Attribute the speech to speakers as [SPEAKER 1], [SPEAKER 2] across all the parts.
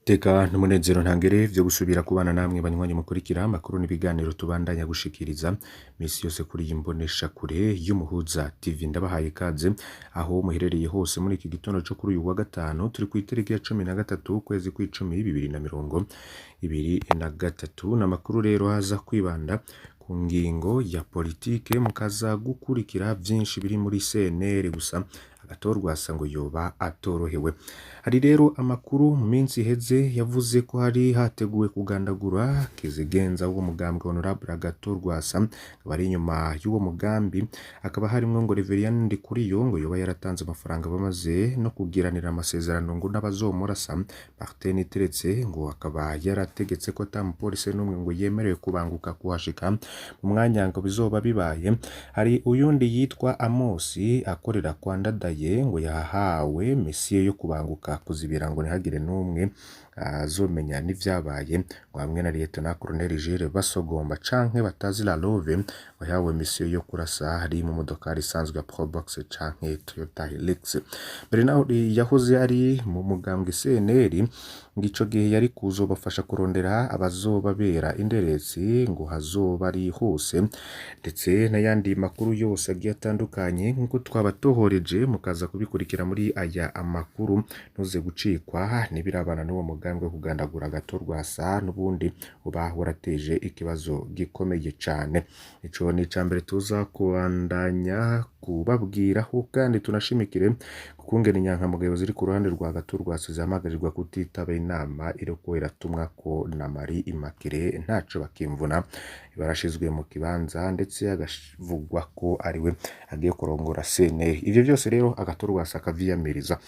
[SPEAKER 1] Teka n'umunezero ntangere vyo gusubira kubana namwe banywanyi mukurikira amakuru n'ibiganiro tubandanya gushikiriza misi yose kuri iyi mboneshakure y'Umuhuza TV. Ndabahaye ikaze aho muherereye hose muri iki gitondo co kuri uyu wa gatanu, turi kw'itariki ya 13 ukwezi kw'icumi 2023. N'amakuru rero aza kwibanda ku ngingo ya politike, mukaza gukurikira vyinshi biri muri CNL. Gusa Agatorwasa ngo yoba atorohewe. Hari rero amakuru mu minsi iheze yavuze ko hari hateguwe kugandagura Kizigenza w'uwo mugambwe Honorable Agatorwasa. Akaba ari inyuma y'uwo mugambi akaba harimwo ngo Reverien Ndikuriyo ngo yoba yaratanze amafaranga bamaze no kugiranira amasezerano ngo n'abazomurasa. Martin Teretse ngo akaba yarategetse ko ata mupolisi n'umwe ngo yemerewe kubanguka kuhashika mu mwanya ngo bizoba bibaye. Hari uyundi yitwa Amosi akorera kwa Ndadaye ngo yahawe misiyo yo kubanguka kuzibira ngo ntihagire n'umwe azomenya n'ivyabaye, ngo hamwe na Lieutenant Colonel Jules Basogomba canke Batazira Love ngo yahawe misiyo yo kurasa ari mu modokari isanzwe ya Probox canke Toyota Hilux. Mbere naho yahoze ari mu mugambwe CNL, ngo ico gihe yari kuzobafasha kurondera abazobabera inderezi ngo hazoba ari hose, ndetse n'ayandi makuru yose agiye atandukanye nk'uko twabatohoreje, mukaza kubikurikira muri aya amakuru. Ntuze gucikwa n'ibirabana n'uwo mugambi wo kugandagura Agatorwasa n'ubundi uba warateje ikibazo gikomeye cane. Ico ni icambere tuza kubandanya kubabwiraho, kandi tunashimikire kukungene inyankamugayo ziri ku ruhande rwa Agatorwasa zihamagarirwa kutitaba inama iriko iratumwako na Marie Immaculée ntaco bakimvuna, barashizwe mu kibanza ndetse agavugwa ko ariwe agiye kurongora CNL. Ivyo vyose rero Agatorwasa akavyiyamiriza.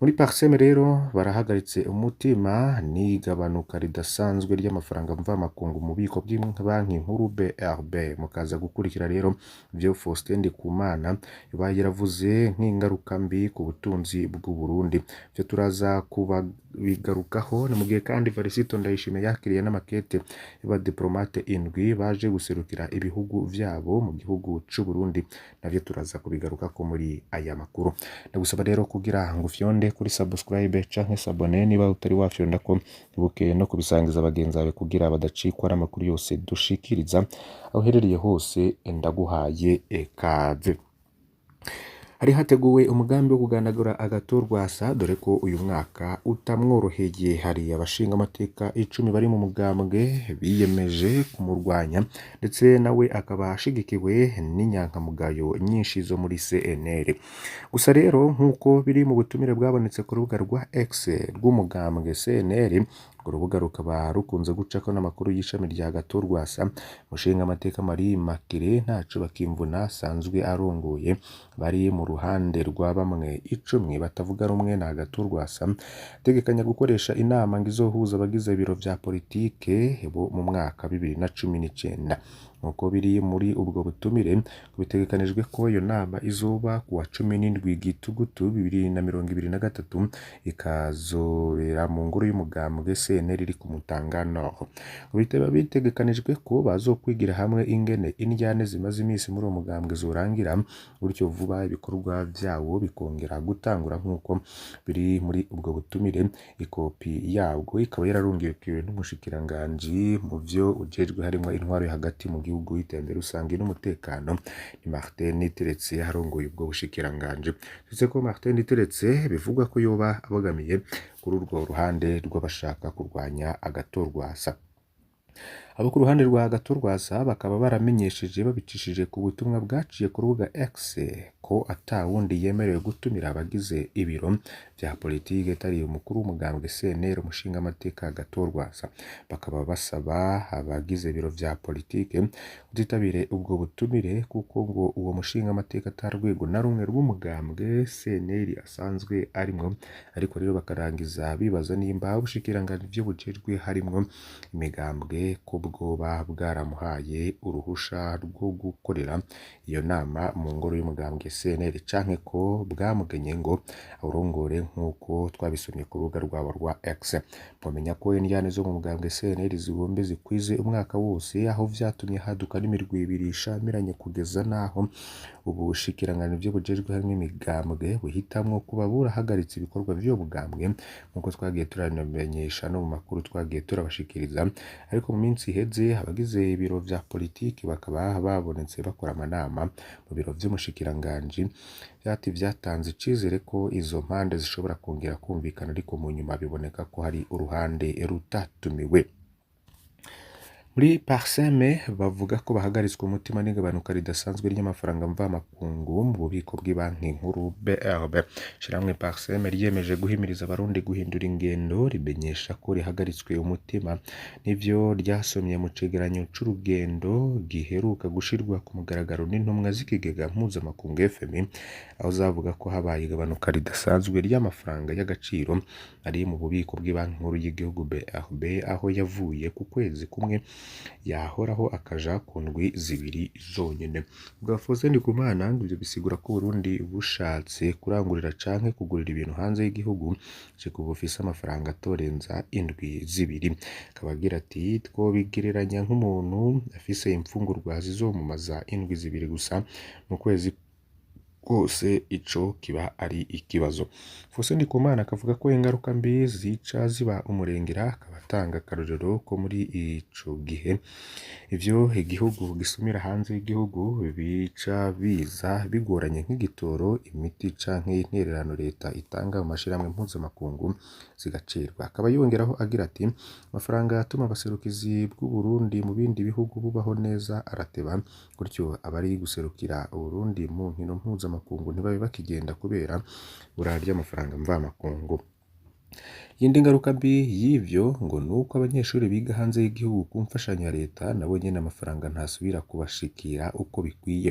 [SPEAKER 1] Muri Parseme rero barahagaritse umutima n'igabanuka ridasanzwe ry'amafaranga mvamakungu mu bubiko bw'ibanki nkuru BRB. Mukaza gukurikira rero ivyo Faustin Ndikumana yoba yaravuze nk'ingaruka mbi ku butunzi bw'u Burundi. Ivyo turaza kubigarukaho. Ni mu gihe kandi Varisito Ndayishimiye yakiriye n'amakete y'abadiplomate indwi baje guserukira ibihugu vyabo mu gihugu c'u Burundi, navyo turaza kubigarukako muri aya makuru. Ndagusaba rero kugira ngo ufyonde kuri subscribe canke s'abonner niba utari wafyonda, ko ibuke no kubisangiza bagenzi bawe kugira badacikwa n'amakuru yose dushikiriza. Aho uherereye hose ndaguhaye ikaze. Hari hateguwe umugambi wo kugandagura Agatorwasa, dore ko uyu mwaka utamworoheye. Hari abashinga amateka 10 bari mu mugambwe biyemeje kumurwanya, ndetse nawe akaba ashigikiwe n'inyankamugayo nyinshi zo muri CNL. Gusa rero nk'uko biri mu butumire bwabonetse ku rubuga rwa X rw'umugambwe CNL, urwo rubuga rukaba rukunze gucako n'amakuru y'ishami rya Agatorwasa, umushinga amateka Marie Immaculée ntaco bakimvuna asanzwe arongoye, bari mu ruhande rwa bamwe 10 batavuga rumwe na Agatorwasa, ategekanya gukoresha inama ngo izohuza abagize ibiro vya politike bo mu mwaka 2019. Nk'uko biri muri ubwo butumire, bitegekanijwe ko iyo nama izoba kuwa 17 Gitugutu 2023, ikazobera mu ngoro y'umugambwe CNL iri ku Mutanga Nord. Bitaba bitegekanijwe ko bazokwigira hamwe ingene indyane zimaze imisi muri uwo mugambwe zorangira, gutyo vuba ibikorwa vyawo bikongera gutangura nk'uko biri muri ubwo butumire. Ikopi yabwo ikaba yararungikiwe n'umushikiranganji mu vyo ujejwe harimwo intwaro yo hagati mu gihugu, iterambere rusange n'umutekano, ni Martin Niteretse arongoye ubwo bushikiranganji. Ndetse ko Martin Niteretse bivugwa ko yoba abogamiye kuri urwo ruhande rw'abashaka kurwanya Agatorwasa. Abo ku ruhande rwa Agatorwasa bakaba baramenyesheje babicishije ku butumwa bwaciye ku rubuga X ko ata wundi yemerewe gutumira abagize ibiro vya politike atari umukuru w'umugambwe CNL, umushingamateka Agatorwasa. Bakaba basaba abagize ibiro vya politike kutitabire ubwo butumire, kuko ngo uwo mushingamateka ata rwego na rumwe rw'umugambwe CNL asanzwe arimwo. Ariko rero bakarangiza bibaza nimba ubushikiranganji vyo bujejwe harimwo imigambwe ko bwoba bwaramuhaye uruhusha rwo gukorera iyo nama mu ngoro y'umugambwe CNL canke ko bwamugenye ngo awurongore, nk'uko twabisomye ku rubuga rwabo rwa X. Mwomenya ko indyane zo mu mugambwe CNL zigombe zikwize umwaka wose, aho vyatumye haduka n'imirwi ibiri ishamiranye, kugeza naho ubushikiranganji byo bujejwe harimwo imigambwe buhitamwo kuba burahagaritse ibikorwa vy'uwo mugambwe, nk'uko twagiye turabinamenyesha no mu makuru twagiye turabashikiriza. Ariko mu minsi iheze, abagize ibiro vya politiki bakaba babonetse bakora amanama mu biro vy'umushikiranganji, vyati vyatanze icizere ko izo mpande zishobora kongera kumvikana, ariko mu nyuma biboneka ko hari uruhande rutatumiwe. Muri Parsem bavuga ko bahagaritswe umutima n'igabanuka ridasanzwe ry'amafaranga mvamakungu mu bubiko bw'ibanki nkuru BRB. Ishirahamwe Parsem ryiyemeje guhimiriza Abarundi guhindura ingendo, rimenyesha ko rihagaritswe umutima n'ivyo ryasomye mu cegeranyo c'urugendo giheruka gushirwa ku mugaragaro n'intumwa z'ikigega mpuzamakungu FMI, aho zavuga ko habaye igabanuka ridasanzwe ry'amafaranga y'agaciro ari mu bubiko bw'ibanki nkuru y'igihugu BRB, aho yavuye ku kwezi kumwe yahoraho akaja ku ndwi 2 zonyene. Ubwa Faustin Ndikumana, ngo ivyo bisigura ko Uburundi bushatse kurangurira canke kugurira ibintu hanze y'igihugu, gushika ubu bufise amafaranga atorenza indwi 2. Akaba agira ati: "Twobigereranya nk'umuntu afise imfungurwa zizomumaza indwi 2 gusa mu kwezi kose, ico kiba ari ikibazo." Faustin Ndikumana akavuga ko ingaruka mbi zica ziba umurengera, akaba atanga akarorero ko muri ico gihe ivyo igihugu gisumira hanze y'igihugu bica biza bigoranye, nk'igitoro, imiti canke intererano leta itanga mu mashirahamwe mpuzamakungu zigacerwa. Akaba yongeraho agira ati: "Amafaranga atuma abaserukizi bw'Uburundi mu bindi bihugu bubaho neza arateba, gutyo abari guserukira Uburundi mu nkino mpuzamakungu ntibabe bakigenda kubera ibura ry'amafaranga mvamakungu." Iyindi ngaruka mbi y'ivyo ngo nuko abanyeshuri biga hanze y'igihugu ku mfashanyo ya leta nabo nyene amafaranga ntasubira kubashikira uko bikwiye.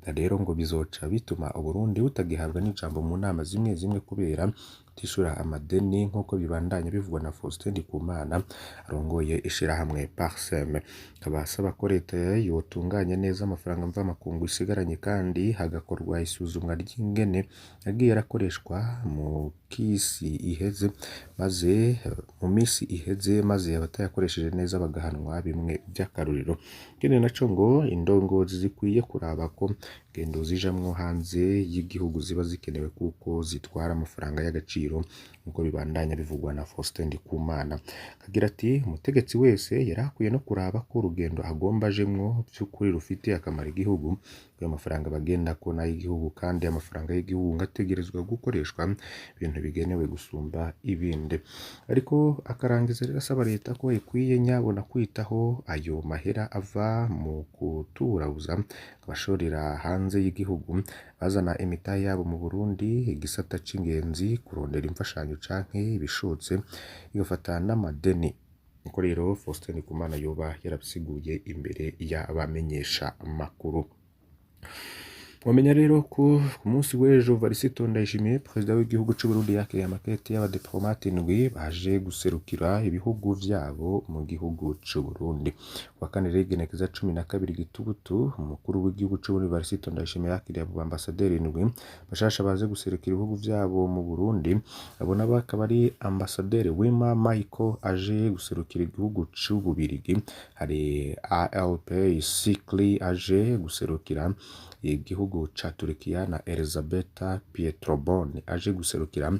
[SPEAKER 1] Rero ngo bizoca bituma Uburundi butagihabwa n'ijambo mu nama zimwe zimwe kubera kutishura amadeni, nk'uko bibandanya bivugwa na Faustin Ndikumana arongoye ishirahamwe Parsem. Akaba asaba ko leta yotunganya neza amafaranga mvamakungu isigaranye, kandi hagakorwa isuzumwa ry'ingene yagiye arakoreshwa mu kisi iheze, maze mu misi iheze, maze abatayakoresheje neza bagahanwa bimwe vy'akarorero. Ikindi naco, ngo indongozi zikwiye kuraba ko ingendo zijamwo hanze y'igihugu ziba zikenewe, kuko zitwara amafaranga y'agaciro, nk'uko bibandanya bivugwa na Faustin Ndikumana. Akagira ati: "Umutegetsi wese yari akwiye no kuraba ko urugendo agomba ajemwo vy'ukuri rufitiye akamaro igihugu, ayo mafaranga bagendako n'ay'igihugu, kandi amafaranga y'igihugu ngo ategerezwa gukoreshwa ibintu bigenewe gusumba ibindi." Ariko akarangiza rero asaba leta ko ikwiye nyabona kwitaho ayo mahera ava mu kuturabuza abashorera hanze y'igihugu bazana imitahe yabo mu Burundi, igisata c'ingenzi, kurondera imfashanyo canke ibishotse, igafata n'amadeni. Niko rero Faustin Ndikumana yoba yarabisiguye imbere y'abamenyesha makuru. Mwamenya rero ko ku munsi w'ejo Varisito Ndayishimiye, perezida w'igihugu c'u Burundi, yakiriye amakete y'abadiplomate 7 baje guserukira ibihugu vyabo mu gihugu c'u Burundi. Kuwa kane rero, igenekerezo 12 Gitugutu, umukuru w'igihugu c'u Burundi Varisito Ndayishimiye yakiriye abo bambasaderi 7 bashasha baje guserukira ibihugu vyabo mu Burundi. Abo nabo akaba ari ambasaderi Wima Michael aje guserukira igihugu c'Ububirigi, hari ALP Sikli aje guserukira igihugu ca Turikiya, na Elizabeta Pietrobon aje guserukira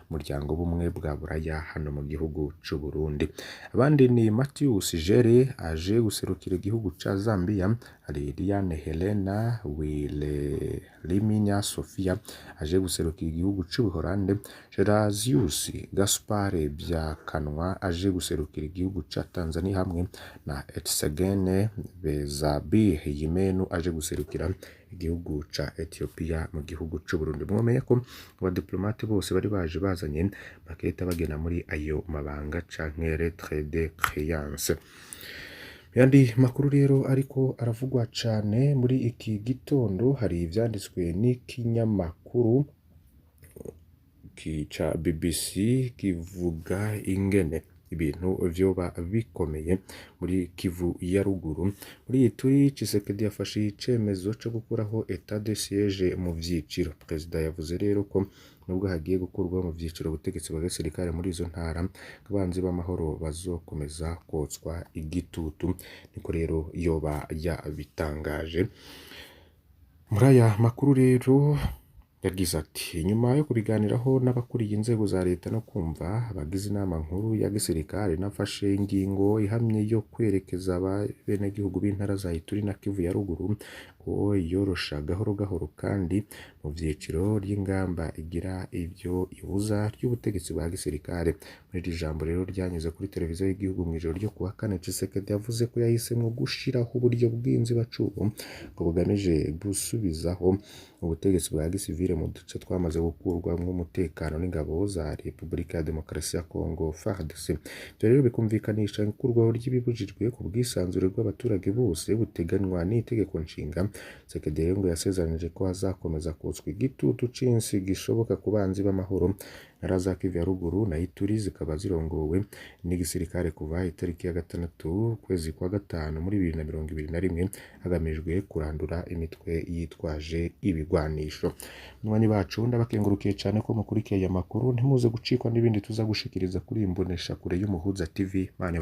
[SPEAKER 1] umuryango w'ubumwe bwa Buraya hano mu gihugu c'u Burundi. Abandi ni Matthews Jere aje guserukira igihugu ca Zambia, hari Liane Helena Wilhelmina Sofia aje guserukira igihugu c'Ubuholande, Gerasius Gaspar Byakanwa aje guserukira igihugu ca Tanzania, hamwe na Etsegene Bezabih Yimenu aje guserukira igihugu ca Ethiopia mu gihugu c'u Burundi. Mwomenya ko abadiplomate bose bari baje bazanye makete bagena muri ayo mabanga canke lettre de créance. Yandi makuru rero ariko aravugwa cane muri iki gitondo, hari ivyanditswe n'ikinyamakuru ca BBC kivuga ingene ibintu vyoba bikomeye muri Kivu ya ruguru. Muri Ituri, Tshisekedi yafashe icemezo co gukuraho état de siège mu vyiciro. Perezida yavuze rero ko nubwo hagiye gukurwaho mu vyiciro ubutegetsi bwa gisirikare muri izo ntara, abanzi b'amahoro bazokomeza kotswa igitutu, niko rero yoba yabitangaje. Muri aya makuru rero yagize ati: "Nyuma yo kubiganiraho n'abakuriye inzego za leta no kumva abagize inama nkuru ya gisirikare, nafashe ingingo ihamye yo kwerekeza abenegihugu b'intara za Ituri na Kivu ya ruguru ko yorosha gahoro gahoro kandi mu vyiciro ry'ingamba igira ivyo ibuza ry'ubutegetsi bwa gisirikare." Muri iri jambo rero ryanyuze kuri televiziyo y'igihugu mw'ijoro ryo kuwa kane, Tshisekedi yavuze ko yahisemwo gushiraho uburyo bw'inzibacuho ngo bugamije gusubizaho ubutegetsi bwa gisivile mu duce twamaze gukurwamwo umutekano n'ingabo za Repubulika ya Demokarasi ya Kongo FARDC. Ivyo rero bikumvikanisha ikurwaho ry'ibibujijwe ku bwisanzure bw'abaturage bose buteganywa n'itegeko nshinga. Tshisekedi rero ngo yasezeranije ko hazakomeza kotswa igitutu cinsi gishoboka ku banzi b'amahoro. Intara za Kivu ya ruguru na Ituri zikaba zirongowe n'igisirikare kuva itariki ya 6 ukwezi kwa gatanu muri 2021, hagamijwe kurandura imitwe yitwaje ibigwanisho. Banywanyi bacu, ndabakengurukiye cane ko mukurikiye aya makuru. Ntimuze gucikwa n'ibindi tuza gushikiriza kuri iyi mboneshakure y'Umuhuza TV. Mane.